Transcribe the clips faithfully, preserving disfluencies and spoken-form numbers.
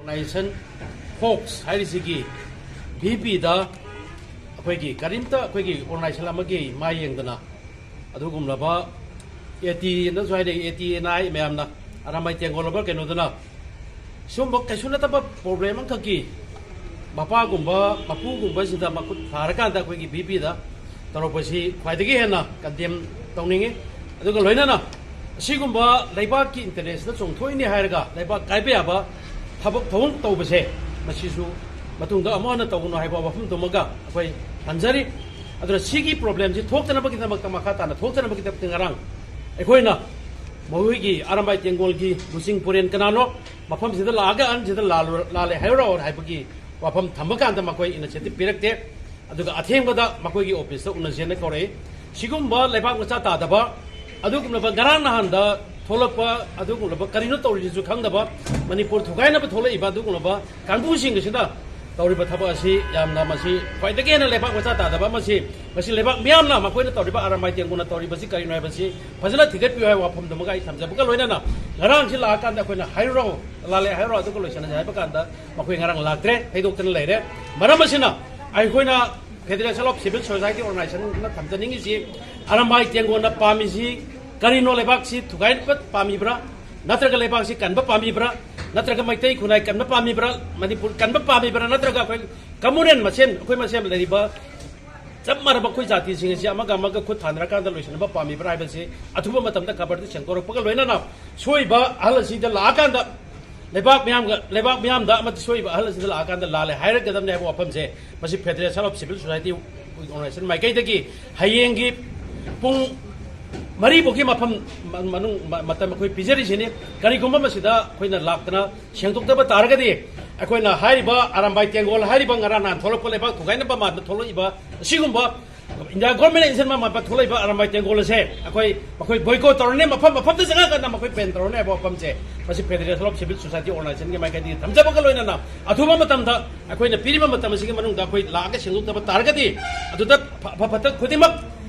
Organisation fox ꯍꯥꯏꯔꯤꯁꯤꯒꯤ V ꯄꯤꯗ ꯑꯩꯈꯣꯏꯒꯤ ꯀꯔꯤꯝꯇ ꯑꯩꯈꯣꯏꯒꯤ ꯑꯣꯔꯒꯅꯥꯏꯖꯦꯁꯟ ꯑꯃꯒꯤ ꯃꯥ ꯌꯦꯡꯗꯅ ꯑꯗꯨꯒꯨꯝꯂꯕ ꯑꯦ ꯇꯤ ꯑꯦꯅꯁꯨ ꯍꯥꯏꯅꯩ, ꯑꯦ ꯇꯤ ꯑꯦ ꯑꯦꯟ ꯑꯥꯏ ꯃꯌꯥꯝꯅ ꯑꯔꯥꯝꯕꯥꯏ ꯇꯦꯡꯒꯣꯜ ꯂꯧꯕ ꯀꯩꯅꯣꯗꯨꯅ ꯁꯤꯒꯨꯝꯕ ꯀꯩꯁꯨ ꯅꯠꯇꯕ ꯄ꯭ꯔꯣꯕ꯭ꯂꯦꯝ ꯑꯃꯈꯛꯀꯤ ꯃꯄꯥꯒꯨꯝꯕ ꯃꯄꯨꯒꯨꯝꯕꯁꯤꯗ ꯃꯈꯨꯠ ꯊꯥꯔꯀꯥꯟꯗ ꯑꯩꯈꯣꯏꯒꯤ ꯚꯤ ꯄꯤꯗ ꯇꯧꯔꯛꯄꯁꯤ ꯈ꯭ꯋꯥꯏꯗꯒꯤ ꯍꯦꯟꯅ ꯀꯟꯗꯦꯝ ꯇꯧꯅꯤꯡꯉꯤ꯫ ꯑꯗꯨꯒ ꯂꯣꯏꯅꯅ ꯑꯁꯤꯒꯨꯝꯕ ꯂꯩꯕꯥꯛꯀꯤ ꯏꯟꯇꯔꯦꯁꯇ ꯆꯣꯡꯊꯣꯛꯏꯅꯦ ꯍꯥꯏꯔꯒ ꯂꯩꯕꯥꯛ ꯀꯥꯏꯕ ꯌꯥꯕ ꯊꯕꯛ ꯊꯧꯑꯣꯡ ꯇꯧꯕꯁꯦ ꯃꯁꯤꯁꯨ ꯃꯇꯨꯡꯗ ꯑꯃꯨꯛ ꯍꯟꯅ ꯇꯧꯒꯅꯨ ꯍꯥꯏꯕ ꯋꯥꯐꯝꯗꯨꯃꯒ ꯑꯩꯈꯣꯏ ꯊꯝꯖꯔꯤ꯫ ꯑꯗꯨꯅ ꯁꯤꯒꯤ ꯄ꯭ꯔꯣꯕ꯭ꯂꯦꯝꯁꯤ ꯊꯣꯛꯇꯅꯕꯒꯤꯗꯃꯛꯇ, ꯃꯈꯥ ꯇꯥꯅ ꯊꯣꯛꯇꯅꯕꯒꯤꯗꯃꯛꯇ ꯉꯔꯥꯡ ꯑꯩꯈꯣꯏꯅ ꯃꯈꯣꯏꯒꯤ ꯑꯔꯥꯝꯕꯥꯏ ꯇꯦꯡꯒꯣꯜꯒꯤ ꯂꯨꯆꯤꯡ ꯄꯨꯔꯦꯟ ꯀꯅꯥꯅꯣ ꯃꯐꯝꯁꯤꯗ ꯂꯥꯛꯑꯒ ꯑꯍꯟꯁꯤꯗ ꯂꯥꯜꯂꯨ-, ꯂꯥꯜꯂꯦ ꯍꯥꯏꯔꯛꯑꯣ ꯍꯥꯏꯕꯒꯤ ꯋꯥꯐꯝ ꯊꯝꯕ ꯀꯥꯟꯗ ꯃꯈꯣꯏ ꯏꯅꯤꯁꯤꯌꯦꯇꯤꯚ ꯄꯤꯔꯛꯇꯦ꯫ ꯑꯗꯨꯒ ꯑꯊꯦꯡꯕꯗ ꯃꯈꯣꯏꯒꯤ ꯑꯣꯐꯤꯁꯇ ꯎꯅꯁꯦꯅ ꯀꯧꯔꯛꯏ꯫ ꯁꯤꯒꯨꯝꯕ ꯂꯩꯕꯥꯛ ꯃꯆꯥ ꯇꯥꯗꯕ, ꯑꯗꯨꯒꯨꯝꯂꯕ ꯉꯔꯥꯡ ꯅꯍꯥꯟꯗ ꯊꯣꯛꯂꯛꯄ, ꯑꯗꯨꯒꯨꯝꯂꯕ ꯀꯔꯤꯅꯣ ꯇꯧꯔꯤꯁꯤꯁꯨ ꯈꯪꯗꯕ, ꯃꯅꯤꯄꯨꯔ ꯊꯨꯒꯥꯏꯅꯕ ꯊꯣꯛꯂꯛꯏꯕ ꯑꯗꯨꯒꯨꯝꯂꯕ ꯀꯥꯡꯕꯨꯁꯤꯡ ꯑꯁꯤꯅ ꯇꯧꯔꯤꯕ ꯊꯕꯛ ꯑꯁꯤ ꯌꯥꯝꯅ, ꯃꯁꯤ ꯈ꯭ꯋꯥꯏꯗꯒꯤ ꯍꯦꯟꯅ ꯂꯩꯕꯥꯛ ꯃꯆꯥ ꯇꯥꯗꯕ ꯑꯃꯁꯤ, ꯃꯁꯤ ꯂꯩꯕꯥꯛ ꯃꯤꯌꯥꯝꯅ ꯃꯈꯣꯏꯅ ꯇꯧꯔꯤꯕ ꯑꯔꯥꯝꯕꯥꯏ ꯇꯦꯡꯒꯣꯜꯅ ꯇꯧꯔꯤꯕꯁꯤ ꯀꯔꯤꯅꯣ ꯍꯥꯏꯕꯁꯤ ꯐꯖꯅ ꯊꯤꯒꯠꯄꯤꯌꯨ ꯍꯥꯏꯕ ꯋꯥꯐꯝꯗꯨꯃꯒ ꯑꯩ ꯊꯝꯖꯕꯒ ꯂꯣꯏꯅꯅ, ꯉꯔꯥꯡꯁꯤ ꯂꯥꯛꯑꯀꯥꯟꯗ ꯑꯩꯈꯣꯏꯅ ꯍꯥꯏꯔꯨꯔꯣ, ꯂꯥꯜꯂꯦ ꯍꯥꯏꯔꯣ, ꯑꯗꯨꯒ ꯂꯣꯏꯁꯤꯟꯅꯁꯦ ꯍꯥꯏꯕ ꯀꯥꯟꯗ ꯃꯈꯣꯏ ꯉꯔꯥꯡ ꯂꯥꯛꯇ꯭ꯔꯦ, ꯊꯩꯗꯣꯛꯇꯅ ꯂꯩꯔꯦ꯫ ꯃꯔꯝ ꯑꯁꯤꯅ ꯑꯩꯈꯣꯏꯅ Federation of Civil Society Organizationꯅ ꯊꯝꯖꯅꯤꯡꯉꯤꯁꯤ, Arambai ꯇꯦꯡꯒꯣꯜꯅ ꯄꯥꯝꯃꯤꯁꯤ ꯀꯔꯤꯅꯣ? ꯂꯩꯕꯥꯛꯁꯤ ꯊꯨꯒꯥꯏꯕ ꯄꯥꯝꯃꯤꯕ꯭ꯔꯥ? ꯅꯠꯇ꯭ꯔꯒ ꯂꯩꯕꯥꯛꯁꯤ ꯀꯟꯕ ꯄꯥꯝꯃꯤꯕ꯭ꯔꯥ? ꯅꯠꯇ꯭ꯔꯒ ꯃꯩꯇꯩ ꯈꯨꯟꯅꯥꯏ ꯀꯟꯕ ꯄꯥꯝꯃꯤꯕ꯭ꯔꯥ? ꯃꯅꯤꯄꯨꯔ ꯀꯟꯕ ꯄꯥꯝꯃꯤꯕ꯭ꯔꯥ? ꯅꯠꯇ꯭ꯔꯒ ꯑꯩꯈꯣꯏ ꯀꯃꯨꯅꯦꯜ ꯃꯁꯦꯟ, ꯑꯩꯈꯣꯏ ꯃꯁꯦꯟ ꯂꯩꯔꯤꯕ ꯆꯞ ꯃꯥꯟꯅꯕ ꯑꯩꯈꯣꯏ ꯖꯥꯇꯤꯁꯤꯡ ꯑꯁꯤ ꯑꯃꯒ ꯑꯃꯒ ꯈꯨꯠ ꯊꯥꯅꯔꯀꯥꯟꯗ ꯂꯣꯏꯁꯤꯟꯅꯕ ꯄꯥꯝꯃꯤꯕ꯭ꯔꯥ ꯍꯥꯏꯕꯁꯤ ꯑꯊꯨꯕ ꯃꯇꯝꯗ ꯈꯕꯔꯗ ꯁꯦꯡꯗꯣꯔꯛꯄꯒ ꯂꯣꯏꯅꯅ ꯁꯣꯏꯕ ꯑꯍꯜ ꯑꯁꯤꯗ ꯂꯥꯛꯑꯀꯥꯟꯗ ꯂꯩꯕꯥꯛ ꯃꯤꯌꯥꯝꯒ, ꯂꯩꯕꯥꯛ ꯃꯤꯌꯥꯝꯗ ꯑꯃꯗꯤ ꯁꯣꯏꯕ ꯑꯍꯜ ꯑꯁꯤꯗ ꯂꯥꯛꯑꯀꯥꯟꯗ ꯂꯥꯜꯂꯦ ꯍꯥꯏꯔꯒꯗꯕꯅꯤ ꯍꯥꯏꯕ ꯋꯥꯐꯝꯁꯦ ꯃꯁꯤ Federation of Civil Society Organization ꯃꯥꯏꯀꯩꯗꯒꯤ ꯍꯌꯦꯡꯒꯤ ꯄꯨꯡ ꯃꯔꯤꯐꯥꯎꯒꯤ ꯃꯐꯝ ꯃꯅꯨꯡ ꯃꯇꯝ ꯑꯩꯈꯣꯏ ꯄꯤꯖꯔꯤꯁꯤꯅꯤ꯫ ꯀꯔꯤꯒꯨꯝꯕ ꯃꯁꯤꯗ ꯑꯩꯈꯣꯏꯅ ꯂꯥꯛꯇꯅ ꯁꯦꯡꯗꯣꯛꯇꯕ ꯇꯥꯔꯒꯗꯤ ꯑꯩꯈꯣꯏꯅ ꯍꯥꯏꯔꯤꯕ ꯑꯔꯥꯝꯕꯥꯏ ꯇꯦꯡꯒꯣꯜ ꯍꯥꯏꯔꯤꯕ ꯉꯔꯥꯡ ꯅꯍꯥꯟ ꯊꯣꯛꯂꯛꯄ ꯂꯩꯕꯥꯛ ꯊꯨꯒꯥꯏꯅꯕ ꯃꯥꯟꯕ ꯊꯣꯛꯂꯛꯏꯕ ꯑꯁꯤꯒꯨꯝꯕ ꯏꯟꯗꯤꯌꯥ ꯒꯣꯔꯃꯦꯟꯅ ꯏꯟꯁꯤꯟꯕ ꯃꯥꯟꯕ ꯊꯣꯛꯂꯛꯏꯕ ꯑꯔꯥꯝꯕꯥꯏ ꯇꯦꯡꯒꯣꯜ ꯑꯁꯦ ꯑꯩꯈꯣꯏ, ꯃꯈꯣꯏ ꯕꯣꯏꯀꯣꯠ ꯇꯧꯔꯅꯤ, ꯃꯐꯝ ꯃꯐꯝꯗ ꯆꯪꯉꯛꯑꯀꯥꯟꯗ ꯃꯈꯣꯏ ꯕꯦꯟ ꯇꯧꯔꯅꯤ ꯍꯥꯏꯕ ꯋꯥꯐꯝꯁꯦ ꯃꯁꯤ Federation of Civil Society Organizationꯒꯤ ꯃꯥꯏꯀꯩꯗꯒꯤ ꯊꯝꯖꯕꯒ ꯂꯣꯏꯅꯅ ꯑꯊꯨꯕ ꯃꯇꯝꯗ ꯑꯩꯈꯣꯏꯅ ꯄꯤꯔꯤꯕ ꯃꯇꯝ ꯑꯁꯤꯒꯤ ꯃꯅꯨꯡꯗ ꯑꯩꯈꯣꯏ ꯂꯥꯛꯑꯒ ꯁꯦꯡꯗꯣꯛꯇꯕ ꯇꯥꯔꯒꯗꯤ ꯑꯗꯨꯗ ꯐ-, ꯑꯐ ꯐꯠꯇ ꯈꯨꯗꯤꯡꯃꯛ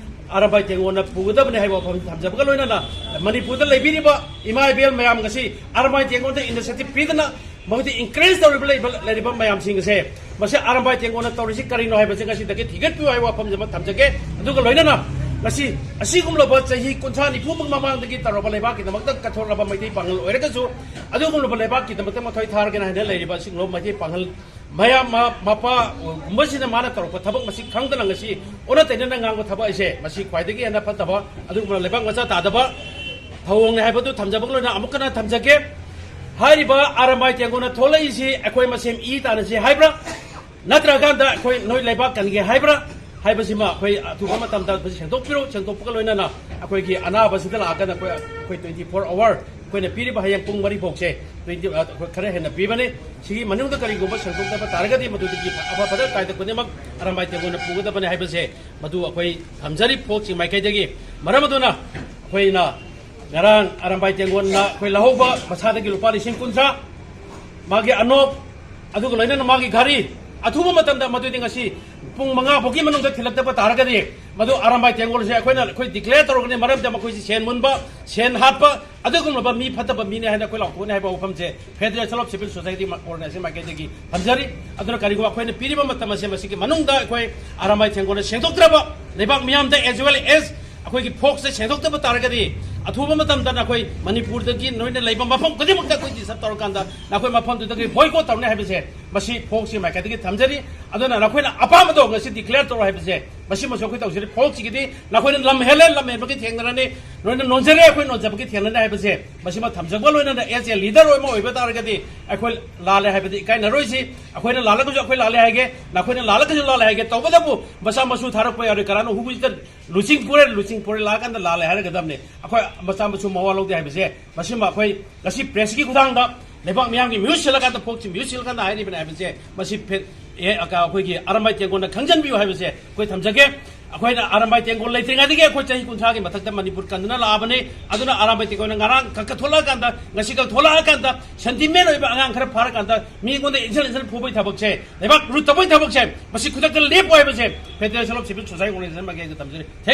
ꯑꯔꯥꯝꯕꯥꯏ ꯇꯦꯡꯒꯣꯜꯅ ꯄꯨꯒꯗꯕꯅꯤ ꯍꯥꯏꯕ ꯋꯥꯐꯝ ꯊꯝꯖꯕꯒ ꯂꯣꯏꯅꯅ ꯃꯅꯤꯄꯨꯔꯗ ꯂꯩꯕꯤꯔꯤꯕ ꯏꯃꯥ ꯏꯕꯦꯜ ꯃꯌꯥꯝ ꯉꯁꯤ ꯑꯔꯥꯝꯕꯥꯏ ꯇꯦꯡꯒꯣꯜꯗ ꯏꯅꯤꯁꯤꯌꯦꯇꯤꯚ ꯄꯤꯗꯅ ꯃꯈꯣꯏꯗ encourage ꯇꯧꯔꯤꯕ ꯂꯩꯕ, ꯂꯩꯔꯤꯕ ꯃꯌꯥꯝꯁꯤꯡ ꯑꯁꯦ, ꯃꯁꯤ ꯑꯔꯝꯕꯥꯏ ꯇꯦꯡꯒꯣꯟꯅ ꯇꯧꯔꯤꯁꯤ ꯀꯔꯤꯅꯣ ꯍꯥꯏꯕꯁꯤ ꯉꯁꯤꯗꯒꯤ ꯊꯤꯒꯠꯄꯤꯌꯨ ꯍꯥꯏꯕ ꯋꯥꯐꯝꯁꯤ ꯑꯃ ꯊꯝꯖꯒꯦ꯫ ꯑꯗꯨꯒ ꯂꯣꯏꯅꯅ ꯉꯁꯤ ꯑꯁꯤꯒꯨꯝꯂꯕ ꯆꯍꯤ ꯀꯨꯟꯊ꯭ꯔꯥ ꯅꯤꯐꯨꯃꯨꯛ ꯃꯃꯥꯡꯗꯒꯤ ꯇꯧꯔꯕ ꯂꯩꯕꯥꯛꯀꯤꯗꯃꯛꯇ ꯀꯠꯊꯣꯛꯂꯕ ꯃꯩꯇꯩ ꯄꯥꯉꯜ ꯑꯣꯏꯔꯒꯁꯨ, ꯑꯗꯨꯒꯨꯝꯂꯕ ꯂꯩꯕꯥꯛꯀꯤꯗꯃꯛꯇ ꯃꯊ꯭ꯋꯥꯏ ꯊꯥꯔꯒꯦꯅ ꯍꯥꯏꯅ ꯂꯩꯔꯤꯕ ꯑꯁꯤꯒꯨꯝꯂꯕ ꯃꯩꯇꯩ ꯄꯥꯉꯜ ꯃꯌꯥꯝ ꯃ-, ꯃꯄꯥꯒꯨꯝꯕꯁꯤꯅ ꯃꯥꯅ ꯇꯧꯔꯛꯄ ꯊꯕꯛ ꯃꯁꯤ ꯈꯪꯗꯅ ꯉꯁꯤ ꯑꯣꯟꯅ ꯇꯩꯅꯅ ꯉꯥꯡꯕ ꯊꯕꯛ ꯑꯁꯦ, ꯃꯁꯤ ꯈ꯭ꯋꯥꯏꯗꯒꯤ ꯍꯦꯟꯅ ꯐꯠꯇꯕ, ꯑꯗꯨꯒꯨꯝꯂꯕ ꯂꯩꯕꯥꯛ ꯃꯆꯥ ꯇꯥꯗꯕ ꯊꯧꯑꯣꯡꯅꯤ ꯍꯥꯏꯕꯗꯨ ꯊꯝꯖꯕꯒ ꯂꯣꯏꯅꯅ ꯑꯃꯨꯛ ꯍꯟꯅ ꯊꯝꯖꯒꯦ꯫ ꯍꯥꯏꯔꯤꯕ ꯑꯔꯝꯕꯥꯏ ꯇꯦꯡꯒꯣꯟꯅ ꯊꯣꯛꯂꯛꯏꯁꯤ ꯑꯩꯈꯣꯏ ꯃꯁꯦꯟ ꯏ ꯇꯥꯟꯅꯁꯤ ꯍꯥꯏꯕ꯭ꯔꯥ, ꯅꯠꯇ꯭ꯔꯀꯥꯟꯗ ꯑꯩꯈꯣꯏ ꯅꯣꯏ ꯂꯩꯕꯥꯛ ꯀꯟꯒꯦ ꯍꯥꯏꯕ꯭ꯔꯥ ꯍꯥꯏꯕꯁꯤꯃ ꯑꯩꯈꯣꯏ ꯑꯊꯨꯕ ꯃꯇꯝꯗ ꯃꯁꯤ ꯁꯦꯡꯗꯣꯛꯄꯤꯔꯣ꯫ ꯁꯦꯡꯗꯣꯛꯄꯒ ꯂꯣꯏꯅꯅ ꯑꯩꯈꯣꯏꯒꯤ ꯑꯅꯥꯕꯁꯤꯗ ꯂꯥꯛꯑꯒꯅ ꯑꯩꯈꯣꯏ, ꯑꯩꯈꯣꯏ twenty four hour ꯑꯩꯈꯣꯏꯅ ꯄꯤꯔꯤꯕ ꯍꯌꯦꯡ ꯄꯨꯡ ꯃꯔꯤ ꯐꯥꯎꯁꯦ, twenty, ꯑ, ꯑꯩꯈꯣꯏ ꯈꯔ ꯍꯦꯟꯅ ꯄꯤꯕꯅꯤ꯫ ꯁꯤꯒꯤ ꯃꯅꯨꯡꯗ ꯀꯔꯤꯒꯨꯝꯕ ꯁꯦꯡꯗꯣꯛꯇꯕ ꯇꯥꯔꯒꯗꯤ ꯃꯗꯨꯗꯒꯤ ꯑꯐ ꯐꯠꯇ ꯀꯥꯏꯗ ꯈꯨꯗꯤꯡꯃꯛ ꯑꯔꯝꯕꯥꯏ ꯇꯦꯡꯒꯣꯟꯅ ꯄꯨꯒꯗꯕꯅꯤ ꯍꯥꯏꯕꯁꯦ ꯃꯗꯨ ꯑꯩꯈꯣꯏ ꯊꯝꯖꯔꯤ ꯐꯣꯛꯁꯤꯡ ꯃꯥꯏꯀꯩꯗꯒꯤ꯫ ꯃꯔꯝ ꯑꯗꯨꯅ ꯑꯩꯈꯣꯏꯅ ꯉꯔꯥꯡ ꯑꯔꯝꯕꯥꯏ ꯇꯦꯡꯒꯣꯟꯅ ꯑꯩꯈꯣꯏ ꯂꯧꯍꯧꯕ ꯃꯁꯥꯗꯒꯤ ꯂꯨꯄꯥ ꯂꯤꯁꯤꯡ ꯀꯨꯟꯊ꯭ꯔꯥ, ꯃꯥꯒꯤ ꯑꯅꯣꯛ, ꯑꯗꯨꯒ ꯂꯣꯏꯅꯅ ꯃꯥꯒꯤ ꯘꯔꯤ, ꯑꯊꯨꯕ ꯃꯇꯝꯗ ꯃꯗꯨꯗꯤ ꯉꯁꯤ ꯄꯨꯡ ꯃꯉꯥ ꯐꯥꯎꯒꯤ ꯃꯅꯨꯡꯗ ꯊꯤꯜꯂꯛꯇꯕ ꯇꯥꯔꯒꯗꯤ ꯃꯗꯨ ꯑꯔꯝꯕꯥꯏ ꯇꯦꯡꯒꯣꯜꯁꯦ ꯑꯩꯈꯣꯏꯅ, ꯑꯩꯈꯣꯏ declare ꯇꯧꯔꯒꯅꯤ꯫ ꯃꯔꯝꯗꯤ ꯃꯈꯣꯏꯁꯤ ꯁꯦꯟ ꯃꯨꯟꯕ, ꯁꯦꯟ ꯍꯥꯠꯄ, ꯑꯗꯨꯒꯨꯝꯂꯕ ꯃꯤ ꯐꯠꯇꯕ ꯃꯤꯅꯤ ꯍꯥꯏꯅ ꯑꯩꯈꯣꯏ ꯂꯥꯎꯊꯣꯛꯀꯅꯤ ꯍꯥꯏꯕ ꯋꯥꯐꯝꯁꯦ Federation of Civil Society Organization ꯃꯥꯏꯀꯩꯗꯒꯤ ꯊꯝꯖꯔꯤ꯫ ꯑꯗꯨꯅ ꯀꯔꯤꯒꯨꯝꯕ ꯑꯩꯈꯣꯏꯅ ꯄꯤꯔꯤꯕ ꯃꯇꯝ ꯑꯁꯦ ꯃꯁꯤꯒꯤ ꯃꯅꯨꯡꯗ ꯑꯩꯈꯣꯏ ꯑꯔꯝꯕꯥꯏ ꯇꯦꯡꯒꯣꯜꯅ ꯁꯦꯡꯗꯣꯛꯇ꯭ꯔꯕ, ꯂꯩꯕꯥꯛ ꯃꯤꯌꯥꯝꯗ as well as ꯑꯩꯈꯣꯏꯒꯤ ꯐꯣꯛꯁꯇ ꯁꯦꯡꯗꯣꯛꯇꯕ ꯇꯥꯔꯒꯗꯤ ꯑꯊꯨꯕ ꯃꯇꯝꯗ ꯅꯈꯣꯏ ꯃꯅꯤꯄꯨꯔꯗꯒꯤ ꯅꯣꯏꯅ ꯂꯩꯕ ꯃꯐꯝ ꯈꯨꯗꯤꯡꯃꯛꯇ ꯑꯩꯈꯣꯏ disturb ꯇꯧꯔꯀꯥꯟꯗ ꯅꯈꯣꯏ ꯃꯐꯝꯗꯨꯗꯒꯤ boycott ꯇꯧꯅꯤ ꯍꯥꯏꯕꯁꯦ ꯃꯁꯤ ꯐꯣꯛꯁꯀꯤ ꯃꯥꯏꯀꯩꯗꯒꯤ ꯊꯝꯖꯔꯤ꯫ ꯑꯗꯨꯅ ꯅꯈꯣꯏꯅ ꯑꯄꯥꯝꯕꯗꯣ ꯉꯁꯤ declare ꯇꯧꯔꯣ ꯍꯥꯏꯕꯁꯦ ꯃꯁꯤꯃꯁꯨ ꯑꯩꯈꯣꯏ ꯇꯧꯖꯔꯤ꯫ ꯐꯣꯛꯁꯤꯒꯤꯗꯤ ꯅꯈꯣꯏꯅ ꯂꯝ ꯍꯦꯜꯂꯦ, ꯂꯝ ꯍꯦꯟꯕꯒꯤ ꯊꯦꯡꯅꯔꯅꯤ, ꯅꯣꯏꯅ ꯅꯣꯟꯖꯔꯦ, ꯑꯩꯈꯣꯏ ꯅꯣꯟꯖꯕꯒꯤ ꯊꯦꯡꯅꯅꯤ ꯍꯥꯏꯕꯁꯦ ꯃꯁꯤꯃ ꯊꯝꯖꯕ ꯂꯣꯏꯅꯅ as a leader ꯑꯃ ꯑꯣꯏꯕ ꯇꯥꯔꯒꯗꯤ ꯑꯩꯈꯣꯏ ꯂꯥꯜꯂꯦ ꯍꯥꯏꯕꯗꯤ ꯏꯀꯥꯏꯅꯔꯣꯏꯁꯤ꯫ ꯑꯩꯈꯣꯏꯅ ꯂꯥꯜꯂꯒꯁꯨ ꯑꯩꯈꯣꯏ ꯂꯥꯜꯂꯦ ꯍꯥꯏꯒꯦ, ꯅꯈꯣꯏꯅ ꯂꯥꯜꯂꯒꯁꯨ ꯂꯥꯜꯂꯦ ꯍꯥꯏꯒꯦ꯫ ꯇꯧꯕꯇꯕꯨ ꯃꯆꯥ ꯃꯁꯨ ꯊꯥꯔꯛꯄ ꯌꯥꯔꯣꯏ꯫ ꯀꯅꯥꯅꯣ ꯍꯨꯕꯨꯁꯤꯗ ꯂꯨꯆꯤꯡ ꯄꯨꯔꯦ, ꯂꯨꯆꯤꯡ ꯄꯨꯔꯦ ꯂꯥꯛꯑꯀꯥꯟꯗ ꯂꯥꯜꯂꯦ ꯍꯥꯏꯔꯒꯗꯕꯅꯦ꯫ ꯑꯩꯈꯣꯏ ꯃꯆꯥ ꯃꯁꯨ ꯃꯋꯥ ꯂꯧꯗꯦ ꯍꯥꯏꯕꯁꯦ ꯃꯁꯤꯃ ꯑꯩꯈꯣꯏ ꯉꯁꯤ ꯄ꯭ꯔꯦꯁꯀꯤ ꯈꯨꯊꯥꯡꯗ ꯂꯩꯕꯥꯛ ꯃꯤꯌꯥꯝꯒꯤ ꯃꯤꯍꯨꯠ ꯁꯤꯜꯂꯀꯥꯟꯗ, ꯐꯣꯛꯁꯤ ꯃꯤꯍꯨꯠ ꯁꯤꯜꯂꯀꯥꯟꯗ ꯍꯥꯏꯔꯤꯕꯅꯦ ꯍꯥꯏꯕꯁꯦ ꯃꯁꯤ ꯐꯦ-, ꯑꯦ, ꯑꯀ-, ꯑꯩꯈꯣꯏꯒꯤ ꯑꯔꯝꯕꯥꯏ ꯇꯦꯡꯒꯣꯟꯅ ꯈꯪꯖꯟꯕꯤꯌꯨ ꯍꯥꯏꯕꯁꯦ ꯑꯩꯈꯣꯏ ꯊꯝꯖꯒꯦ꯫ ꯑꯩꯈꯣꯏꯅ ꯑꯔꯝꯕꯥꯏ ꯇꯦꯡꯒꯣꯜ ꯂꯩꯇ꯭ꯔꯤꯉꯩꯗꯒꯤ ꯑꯩꯈꯣꯏ ꯆꯍꯤ ꯀꯨꯟꯊ꯭ꯔꯥꯒꯤ ꯃꯊꯛꯇ ꯃꯅꯤꯄꯨꯔ ꯀꯟꯗꯨꯅ ꯂꯥꯛꯑꯕꯅꯤ꯫ ꯑꯗꯨꯅ ꯑꯔꯝꯕꯥꯏ ꯇꯦꯡꯒꯣꯜꯅ ꯉꯔꯥꯡ ꯈꯛ ꯊꯣꯛꯂꯛꯑꯀꯥꯟꯗ, ꯉꯁꯤ ꯈꯛ ꯊꯣꯛꯂꯛꯑꯀꯥꯟꯗ, sentiment ꯑꯣꯏꯕ ꯑꯉꯥꯡ ꯈꯔ ꯐꯥꯔꯀꯥꯟꯗ ꯃꯤꯉꯣꯟꯗ ꯏꯟꯁꯜ ꯏꯟꯁꯜ ꯐꯨꯕꯩ ꯊꯕꯛꯁꯦ, ꯂꯩꯕꯥꯛ ꯂꯨꯠ ꯇꯧꯕꯩ ꯊꯕꯛꯁꯦ, ꯃꯁꯤ ꯈꯨꯗꯛꯇ ꯂꯦꯞꯄꯣ ꯍꯥꯏꯕꯁꯦ Federation of Civil Society Organization ꯃꯥꯏꯀꯩꯗ ꯊꯝꯖꯔꯤ꯫ Thank you꯫